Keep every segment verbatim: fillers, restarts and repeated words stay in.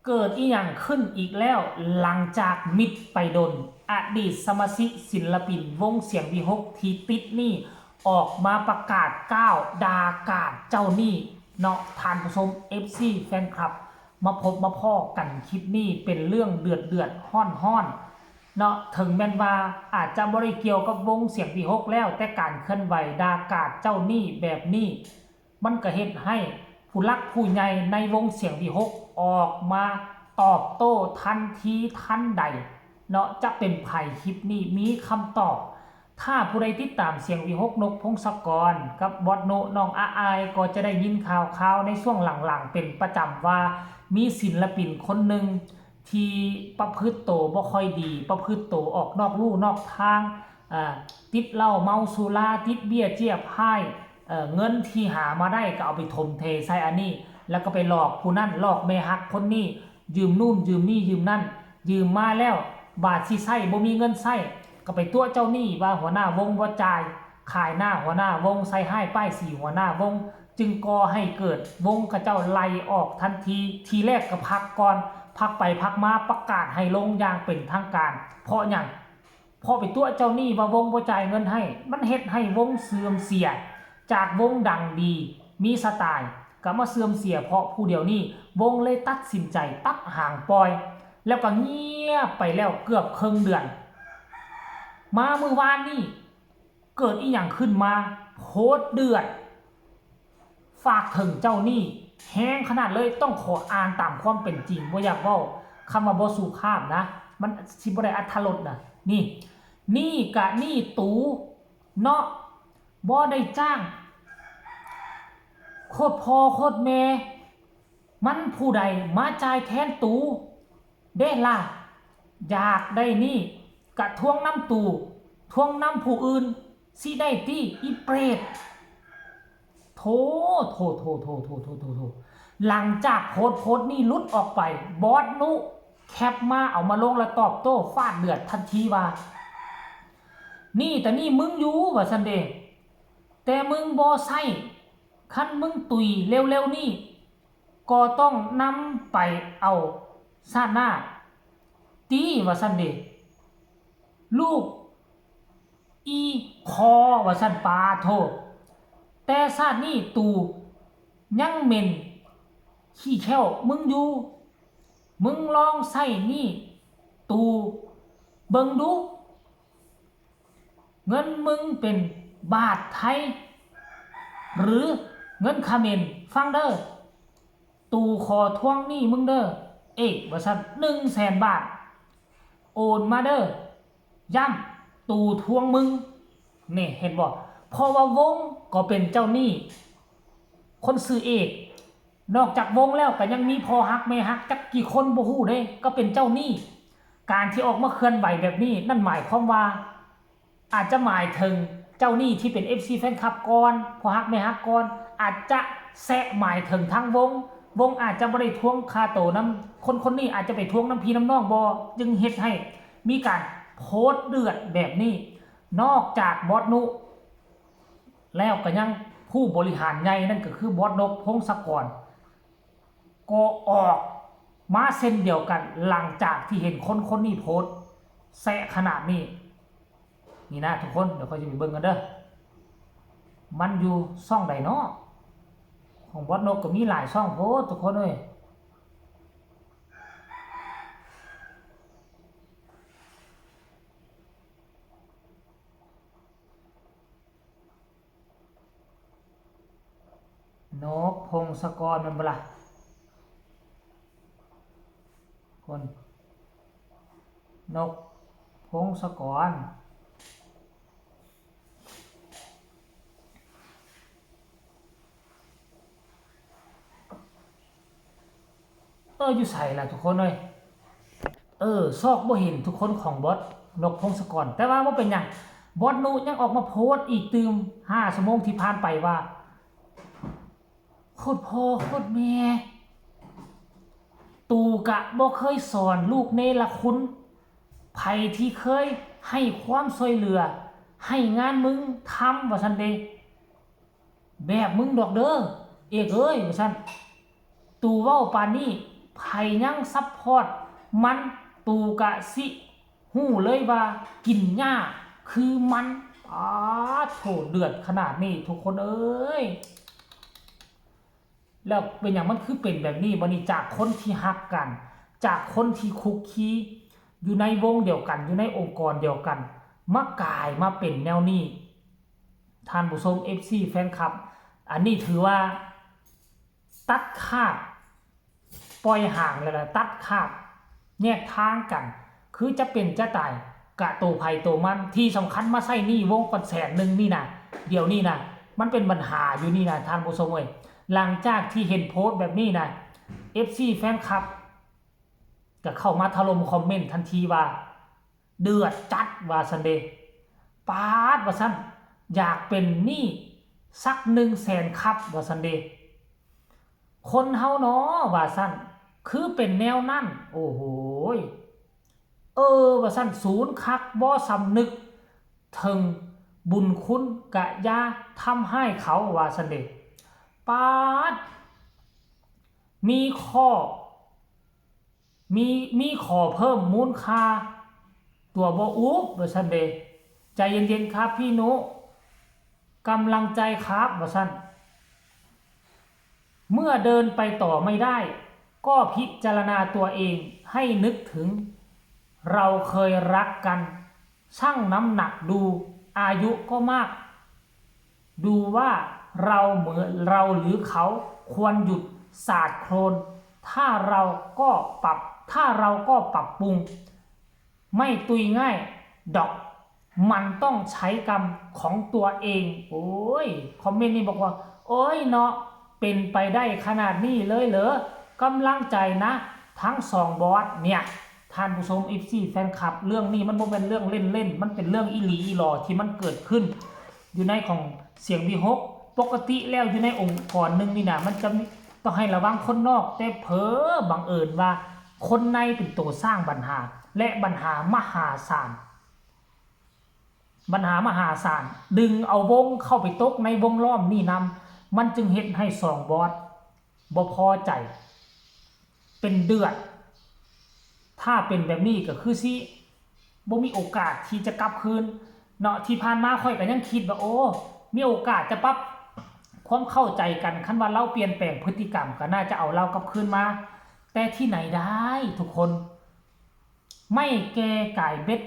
เกิดอีหยังขึ้นอีกแล้ว หลังจากมิดไปดน อดีตสมาชิกศิลปินวงเสียงวีหกที่ติดหนี้ออกมาประกาศกล้าวด่ากราดเจ้าหนี้เนาะ ท่านผู้ชม เอฟซี แฟนคลับ มาพบมาพ้อกันคลิปนี้เป็นเรื่องเดือดเดือดฮ้อนฮ้อนๆเนาะ ถึงแม้นว่าอาจจะบ่ได้เกี่ยวกับวงเสียงวีหกแล้ว แต่การเคลื่อนไหวด่ากราดเจ้าหนี้แบบนี้ มันก็เฮ็ดให้ผู้หลักผู้ใหญ่ในวงเสียงวีหกออกมาตอบโต้ทันทีทันใดเนาะ จะเป็นไผ คลิปนี้มีคำตอบ ถ้าผู้ใดติดตามเสียงวีหก นกพงศกร กับบอสโนน้องอาอาย ก็จะได้ยินข่าวๆในช่วงหลังๆเป็นประจำว่ามีศิลปินคนหนึ่งที่ประพฤติโตบ่ค่อยดี ประพฤติโตออกนอกลู่นอกทาง อ่า ติดเหล้าเมาสุรา ติดเบียร์เจี๊ยบไฮ้ เอ่อ เงินที่หามาได้ก็เอาไปถมเทใส่อันนี้ แล้วก็ไปหลอกผู้นั้น หลอกแม่ฮักคนนี้ ยืมนู่นยืมนี่ยืมนั่น ยืมมาแล้ว บาดสิใช้บ่มีเงินใช้ ก็ไปตั๋วเจ้าหนี้ว่าหัวหน้าวงบ่จ่าย ขายหน้าหัวหน้าวง ใส่ร้ายป้ายสีหัวหน้าวง จึงก่อให้เกิดวงเขาเจ้าไล่ออกทันที ทีแรกก็พักก่อน พักไปพักมาประกาศให้ลงอย่างเป็นทางการ เพราะหยัง เพราะไปตั๋วเจ้าหนี้ว่าวงบ่จ่ายเงินให้ มันเฮ็ดให้วงเสื่อมเสีย จากวงดังดี มีสไตล์ ก็มาเสื่อมเสียเพราะผู้เดียวนี้ วงเลยตัดสินใจตัดหางปล่อย แล้วก็เงียบไปแล้วเกือบครึ่งเดือน มามื้อวานนี้ เกิดอีหยังขึ้นมา โพสต์เดือด ฝากถึงเจ้าหนี้ แฮงขนาดเลย ต้องขออ่านตามความเป็นจริง บ่อยากเว้าคำว่าบ่สุภาพนะ มันสิบ่ได้อรรถรสนะ นี่ หนี้กะหนี้ตู เนาะ บ่ได้จ้าง โคตรพ่อโคตรแม่ มันผู้ใดมาจ่ายแทนตู เด้ล่ะ อยากได้หนี้กะทวงนำตู ทวงนำผู้อื่น สิได้ติ อีเปรต โถ โถ โถ หลังจากโพสต์โพสต์นี้หลุดออกไป บอสนุแคปมาเอามาลงแล้วตอบโต้ฟาดเดือดทันทีว่า หนี้ตะหนี้มึงอยู่ ว่าซั่นเด้ แต่มึงบ่ใช้ คันมึงตุยเร็วๆนี้ ก็ต้องนำไปเอาชาติหน้า ติ ว่าซั่นเด้ ลูกอีคอ ว่าซั่น ปาโท แต่ชาตินี้ตูยังเหม็นขี้แข้วมึงอยู่ มึงลองใช้หนี้ตูเบิ่งดู เงินมึงเป็นบาทไทย หรือเงินเขมร ฟังเด้อ ตูขอทวงหนี้มึงเด้อ เอก ว่าซั่น หนึ่งแสนบาท โอนมาเด้อ ย้ำ ตูทวงมึง นี่ เห็นบ่ เพราะว่าวงก็เป็นเจ้าหนี้ คนชื่อเอก นอกจากวงแล้วก็ยังมีพ่อฮักแม่ฮักจักกี่คนบ่ฮู้เด้ ก็เป็นเจ้าหนี้ การที่ออกมาเคลื่อนไหวแบบนี้ นั่นหมายความว่า อาจจะหมายถึงเจ้าหนี้ที่เป็น เอฟซี แฟนคลับก่อน พ่อฮักแม่ฮักก่อน อาจจะแซะหมายถึงทางวง วงอาจจะบ่ได้ทวงค่าโตนำ คนคนนี้อาจจะไปทวงนำพี่นำน้องบ่ จึงเฮ็ดให้มีการโพสต์เดือดแบบนี้ นอกจากบอสนุ แล้วก็ยังผู้บริหารใหญ่นั่นก็คือบอสนกพงศกร ก็ออกมาเช่นเดียวกัน หลังจากที่เห็นคนคนนี้โพสต์แซะขนาดนี้ นี่นะทุกคน เดี๋ยวข้อยจะไปเบิ่งกันเด้อ มันอยู่ช่องใดเนาะ ของบอสนกก็มีหลายช่องโพสต์ทุกคนเอ้ย นกพงศกรแม่นบ่ล่ะ คน นกพงศกร เออ อยู่ไสล่ะทุกคนเอ้ย เออ ซอกบ่เห็นทุกคนของบอสนกพงศกร แต่ว่าบ่เป็นหยัง บอสนุยังออกมาโพสต์อีกตื่ม ห้าชั่วโมงที่ผ่านไปว่า โคตรพ่อโคตรแม่ ตูกะบ่เคยสอนลูกเนรคุณ ไผที่เคยให้ความช่วยเหลือ ให้งานมึงทำ ว่าซั่นเด้ แบบมึงดอกเด้อ เอกเอ้ย ว่าซั่น ตูเว้าปานนี้ ไผยังซัพพอร์ตมัน ตูกะสิฮู้เลยว่ากินหญ้าคือมัน อ้าโถ เดือดขนาดนี้ทุกคนเอ้ย แล้วเป็นหยังมันคือเป็นแบบนี้บ่นี่ จากคนที่ฮักกัน จากคนที่คุกคีอยู่ในวงเดียวกัน อยู่ในองค์กรเดียวกัน มากลายมาเป็นแนวนี้ ท่านผู้ชม เอฟซี แฟนคลับ อันนี้ถือว่าตัดขาด ปล่อยห่างแล้วล่ะ ตัดขาด แยกทางกัน คือจะเป็นจะตายกะโตไผโตมัน ที่สำคัญมาใส่หนี้วงก่อนแสนหนึ่งนี่นะ เดี๋ยวนี้นะ มันเป็นปัญหาอยู่นี่นะ ท่านผู้ชมเอ้ย หลังจากที่เห็นโพสต์แบบนี้นะ เอฟซี แฟนคลับ ก็เข้ามาถล่มคอมเมนต์ทันทีว่า เดือดจัดว่าซั่นเด้ ปาดว่าซั่น อยากเป็นหนี้สักหนึ่งแสนครับว่าซั่นเด้ คนเฮาเนาะว่าซั่น คือเป็นแนวนั้น โอ้โหย เออ ว่าซั่น สูนคัก บ่สำนึกถึงบุญคุณ กะอย่าทำให้เขาว่าซั่นเด้ ปาด มีข้อ มี มีขอเพิ่มมูลค่า ตัวบ่อุบว่าซั่นเด้ ใจเย็นๆครับพี่นุ กำลังใจครับว่าซั่น เมื่อเดินไปต่อไม่ได้ ก็พิจารณาตัวเองให้นึกถึง เราเคยรักกัน ชั่งน้ำหนักดู อายุก็มาก ดูว่าเราเหมือน เราหรือเขาควรหยุดสาดโคลน ถ้าเราก็ปรับ ถ้าเราก็ปรับปรุง ไม่ตุยง่ายดอก มันต้องใช้กรรมของตัวเอง โอ้ย คอมเมนต์นี้บอกว่า โอ้ยเนาะ เป็นไปได้ขนาดนี้เลยเหรอ กำลังใจนะ ทั้งสองบอสเนี่ย ท่านผู้ชม เอฟซี แฟนคลับ เรื่องนี้มันบ่เป็นเรื่องเล่นๆ มันเป็นเรื่องอีหลีอีหลอที่มันเกิดขึ้น อยู่ในของเสียงวีหก ปกติแล้วอยู่ในองค์กรหนึ่งนี่นะ มันจะมี ต้องให้ระวังคนนอก แต่เผลอบังเอิญว่าคนในเป็นตัวสร้างปัญหา และปัญหามหาศาล ปัญหามหาศาล ดึงเอาวงเข้าไปตกในวงล้อมนี่นำ มันจึงเฮ็ดให้สองบอสบ่พอใจ เป็นเดือด ถ้าเป็นแบบนี้ก็คือสิบ่มีโอกาสที่จะกลับคืนเนาะ ที่ผ่านมาข้อยก็ยังคิดว่า โอ้ มีโอกาสจะปรับความเข้าใจกัน คันว่าลาวเปลี่ยนแปลงพฤติกรรมก็น่าจะเอาลาวกลับคืนมา แต่ที่ไหนได้ทุกคน ไม้แก่กายเบ็ด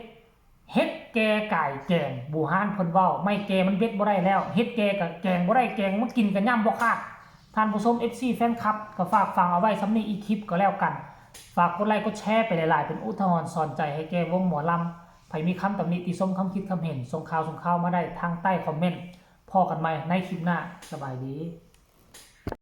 เห็ดแก่กายแกง บูฮานเพิ่นเว้า ไม้แก่มันเบ็ดบ่ได้แล้ว เห็ดแก่ก็แกงบ่ได้ แกงมากินก็ย่ำบ่ขาด ท่านผู้ชม เอฟซี แฟนคลับ ก็ฝากฟังเอาไว้ส่ำนี้ อีกคลิปก็แล้วกัน ฝากกดไลค์กดแชร์ไปหลายๆ เป็นอุทาหรณ์สอนใจให้แก่วงหมอลำ ไผมีคำตำหนิติชม คำคิดคำเห็น ส่งข่าวส่งข่าวมาได้ทางใต้คอมเมนต์ พ้อกันใหม่ในคลิปหน้า สบายดี